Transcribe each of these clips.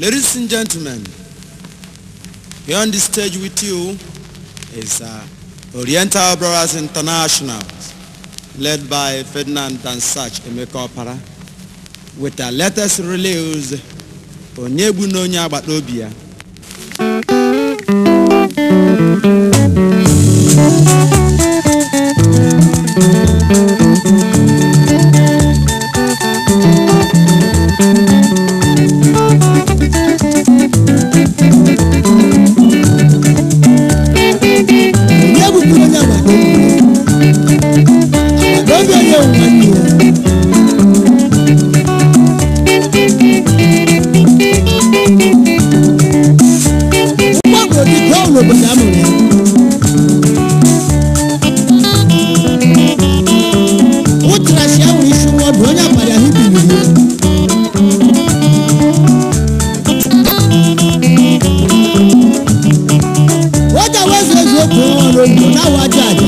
Ladies and gentlemen, here on the stage with you is Oriental Brothers International, led by Ferdinand Dansach Emeka Opara, with their latest release, Onye Bụ N'Onye Agbata Obi Ya. Onye bụkwuru onye agbata obi agbata obi onye wụ nwanne ya. Mgbagwo dị ka ọ n'obodo a mụrụ ya. Ụtụrasị ahụ isi nwa ọdụ onye abalị ahụ biliri ya. Wọ́jà wẹ́sẹ̀ eziokwu nwa n'obodo na-awụ aja aja.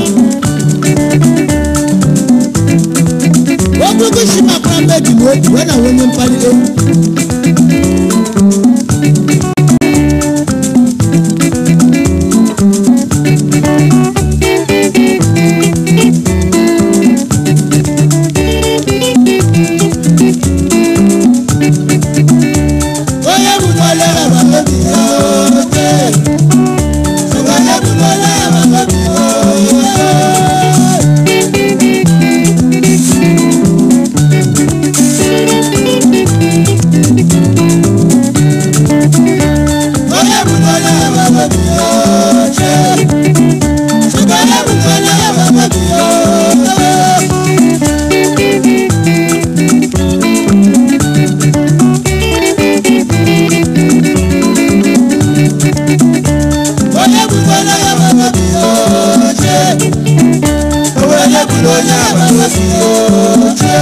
Ogologo isi makwara mmebi n'obi wee na onye mkpalite. Onye bụ n'ole agbata obi ya ote. Onye bụ n'ole agbata obi ya ote. Onye bụ n'ole agbata obi ya ote. Onye bụ n'ole agbata obi ya ote. Onye bụ n'onye agbata obi ya oche. Onye bụ n'onye agbata obi ya oche.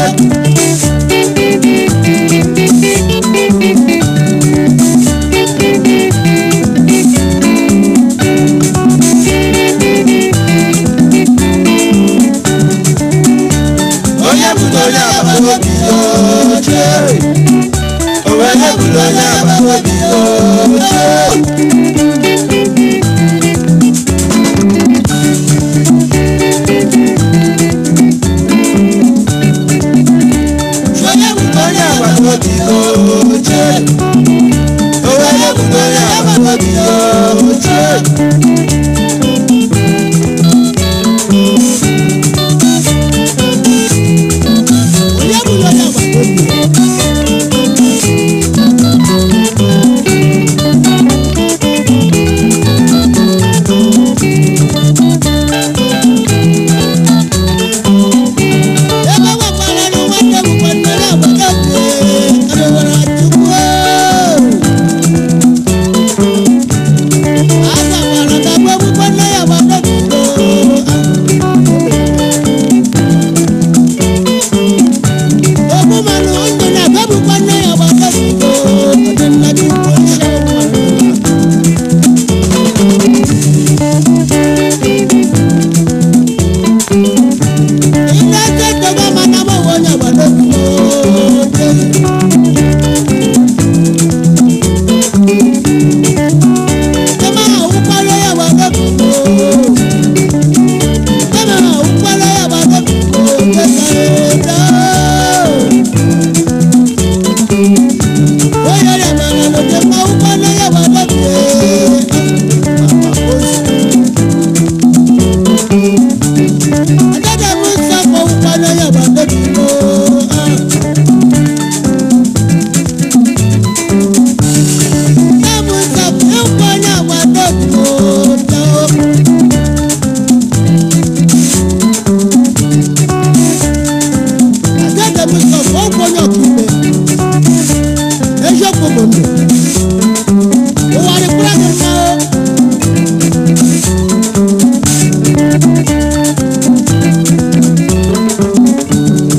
Onye bụ n'onye agbata obi ya oche. Onye bụ n'onye agbata obi ya oche. Onye bụ onye agbata obi ya oche. Onye bụ onye agbata obi ya oche. Onye bụ onye agbata obi ya? Ebe nwekwara na nwanne bụkwa nne na agbata obi adịwara Chukwu. A gwakwara ka gbe bụkwa nne ya agbata obi. Ogbu manụ ndụ na gbe bụkwa nne ya agbata obi dị nna Chukwu nsọ. Ilé tètè bá máa náwó wọlé agbata obi lóde. Eziokwu bụ ndụ. Ụwa dịkwara gị mma o.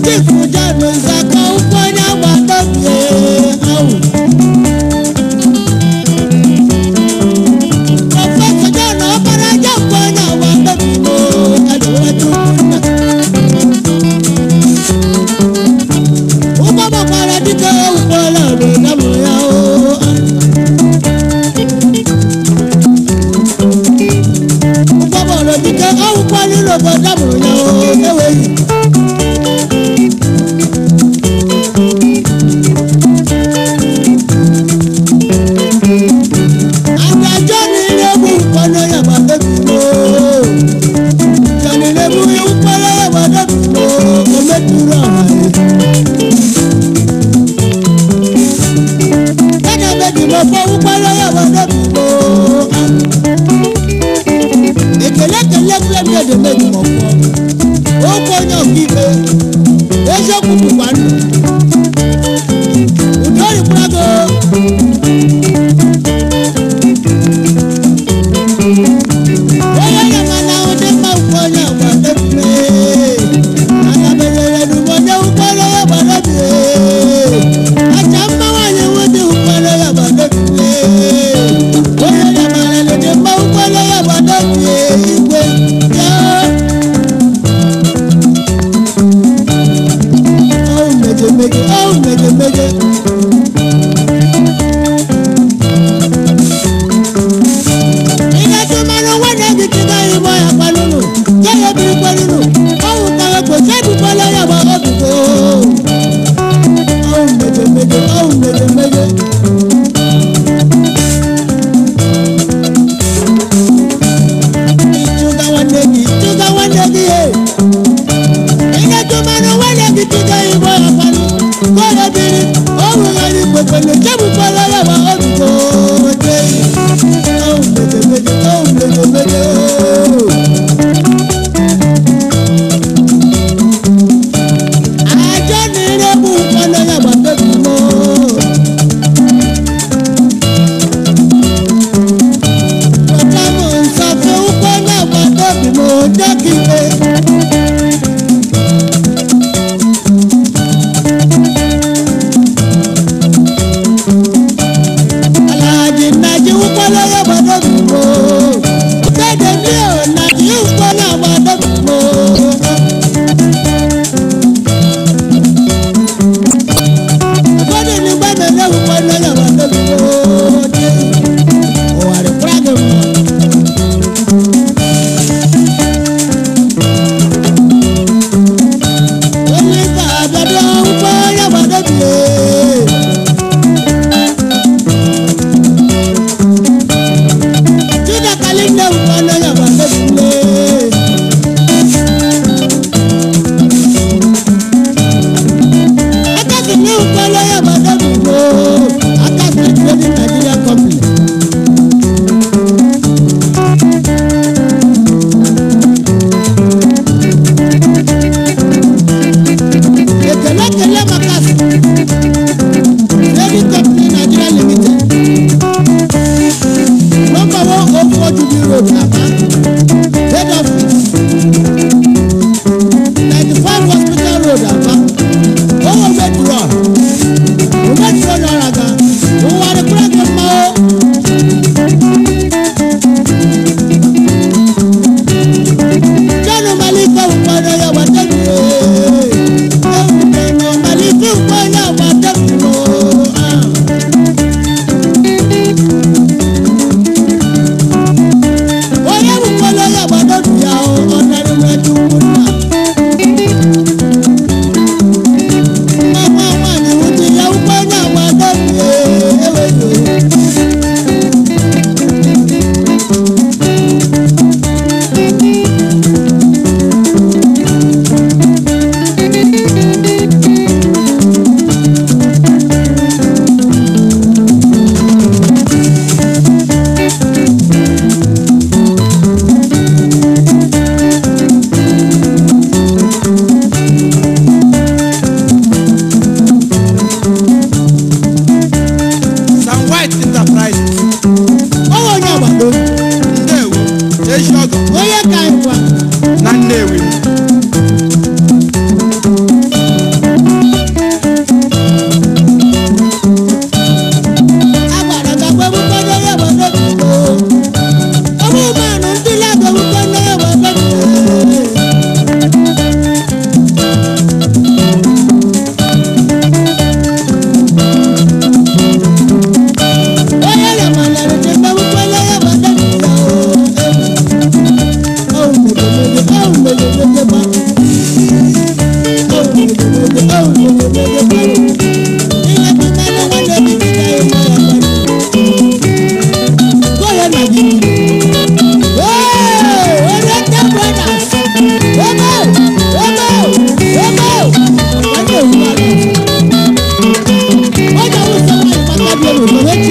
Chief John Nzaka ụkwụ onye agbata obi ahụ. Prọfesọ John Ọkpara Jọkwa onye agbata obi m adịwara Chukwu nna. Ụgbọ gbakwara dike ụgbọala ọdụ na mụ ya o. Ejimọfọ wukwara ya agbata obi mo. Ekele ekele ekele m edeme Ejimọfọ. Okwu onye ọkaikpe. Eziokwu bụkwa ndụ. Udo rikwara gị o. Onye nyamana ụdị mma ukwu onye agbata obi. Ana m elele n'ugbo onye wukwara ya agbata obi. Acha mma nwaanyị nwụdị wukwara ya agbata obi. Onye nyamana ụdị mma wukwara ya agbata obi igwe ya.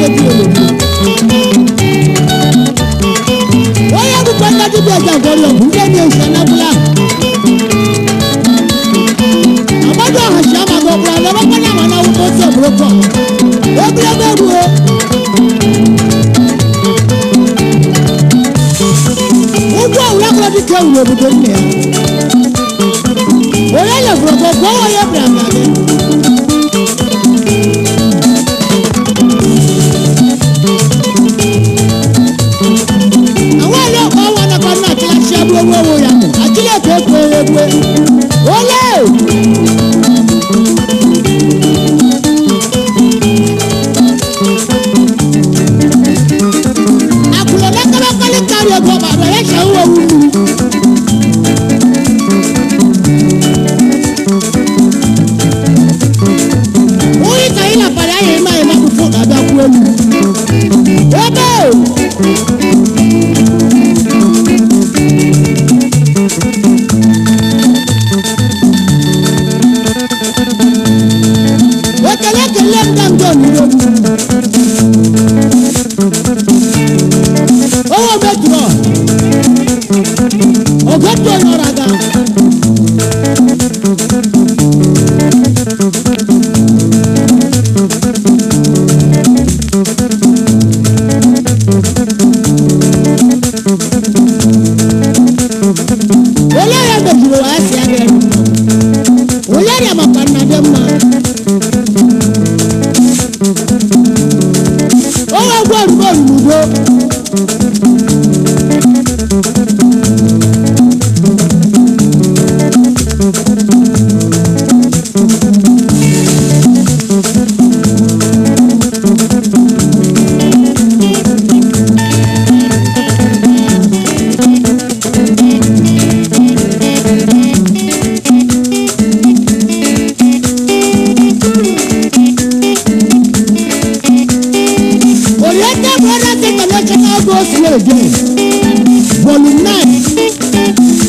ebi ologbo. Onye bụkwa nna dibịa ji agwọrọ ọgwụ ndị na-esi anabụla. Amadu ọhachi amaghị ọbụla na ọgbakọ na ama na awụkọ otu ọbụrụkọ. Ogologo egwu ụgwọ ọwụla kọrọ dịka ewuru obodo nne ya. Onye lefuru ọkọ gụọ onye bịara na gị. Àwọn ẹ̀rọ ọ̀pọ̀ àwọn anakọ̀ náà ti láti ṣe owó owó ya mọ̀ àtìlẹ̀ tó kó ewé. Olé! Àkùrọ̀ lẹ́kọ̀lẹ́kọ̀lẹ́ kárí ẹ̀gbọ́n bàbá rẹ̀ ṣe ń wọ wúlú. Orí kàyí làpàdé ayé máa yẹ máa kú fún ọ̀gá kú elu. Ebe! Ekele ekele m ga ndị onyinyo. Owó mẹ́tùrọ̀, ọ̀gọ́tù onye ọ̀rọ̀ aga. Onye ya mejuru wa asị ya bịara. Onye ya makwa nna dị mma. Onye gwa orugbo orugo. Oriental Brothers International goes here again. Volume 9.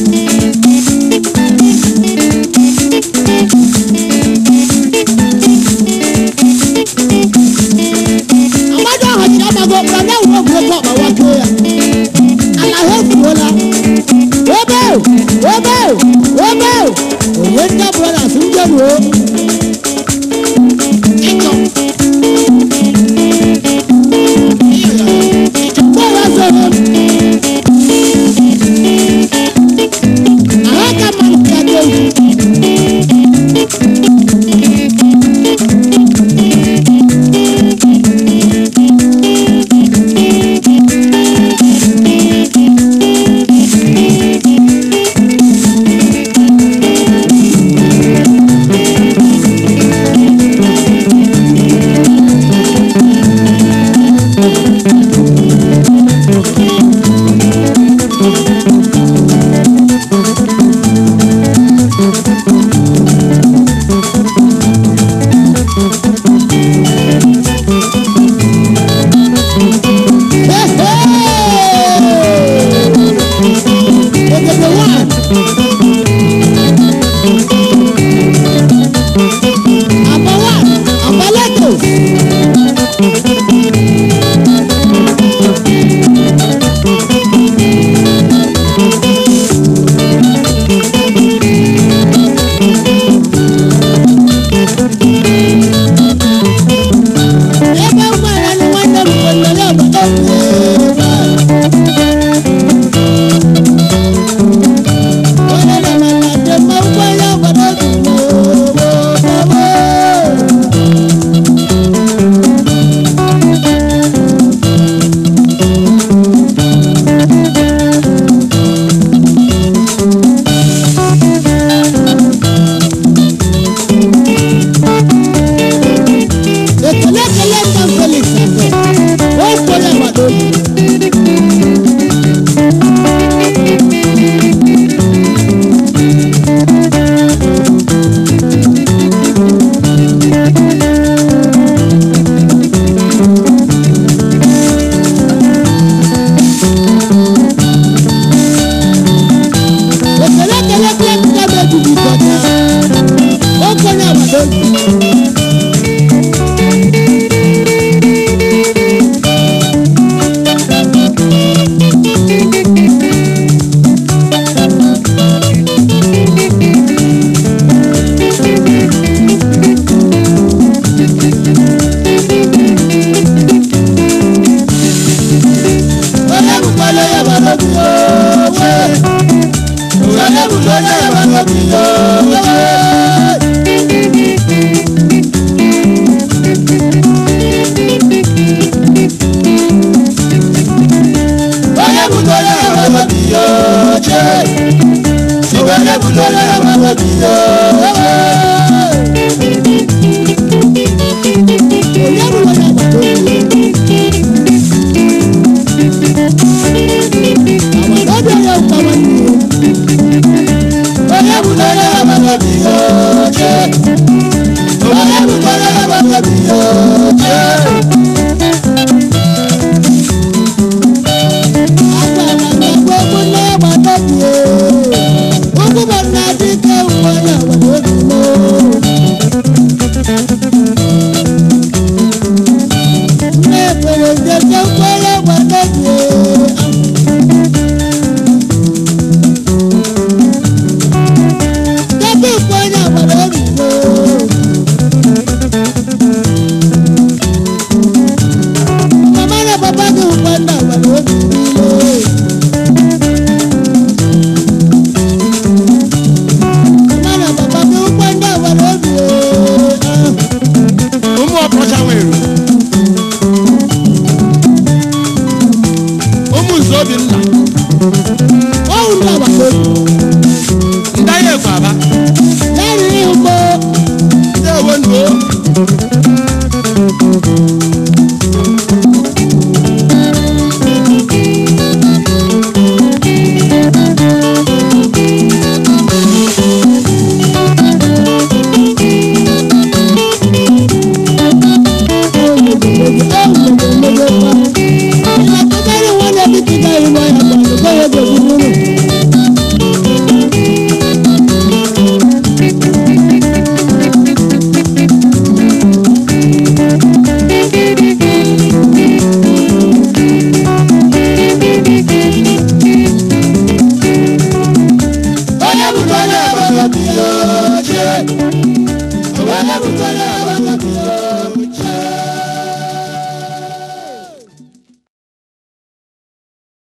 Amadu Ahachi amago ọkpara na ewuro ogologo ọkpa wakee ya. Ala ha efuola. Ebe ebe ebe Oriental Brothers ndị ruo. Ịchọ. Bọ́ọ̀lù sọ̀rọ̀. Àhọ́kà máa ń fi adé wù. Onye